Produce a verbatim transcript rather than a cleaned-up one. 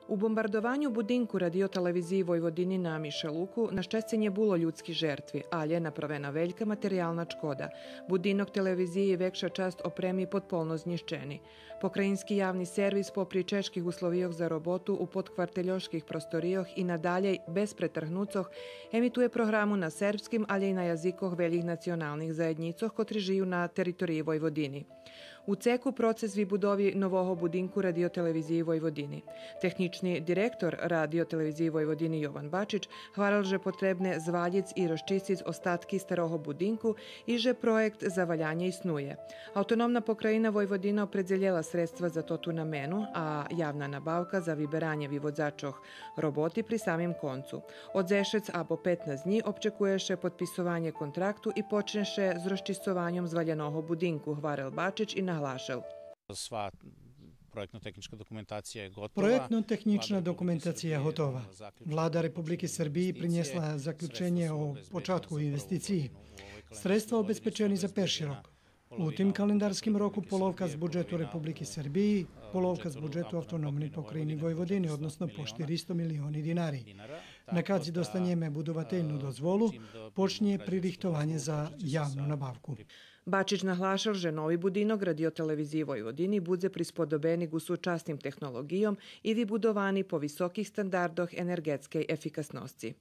У бомбардованю будинку Радио-телевизиї Войводини на Мишелуку на щесце нє було людски жертви, алє направена велька материялна чкода. Будинок телевизиї и векша часц опреми подполно знїщени. Покраїнски явни сервис, попри чежких условийох за роботу у подквартельошких просторийох, и надалєй без претргнуцох емитує програму на сербским, алє и на язикох велїх националних заєднїцох котри жию на териториї Войводини. У цеку процес вибудови нового будинку Радио-телевизиї Войводини. Технїчни директор Радио-телевизиї Войводини Йован Бачич гварел же потребне звалїц и розчисциц остатки старого будинку и же проєкт за валянє иснує. Автономна Покраїна Войводина опредзелєла средства за тоту намену, а явна набавка за виберанє виводзачох роботи при самим концу. О дзешец або петнац днї обчекує ше подписованє контракту и почнє ше з розчисцованьом зваляного будинку, гварел Бачич и наглашел. Sva projektno-tehnička dokumentacija je gotova. Проєктно-технїчна документация готова. Влада Републики Сербиї принєсла заключенє о початку инвестициї. Средства обезпечени за перши рок. У тим календарским року половка з буджету Републики Сербиї, половка з буджету Автономней Покраїни Войводини, односно по штиристо милиони динари. На кадзи достанєме будовательну дозволу, почнє пририхтованє за явну набавку. Бачич наглашел же нови будинок Радио-телевизиї Войводини будзе присподобени ґу сучасним технолоґийом и вибудовани по високих стандардох енерґетскей ефикасносци.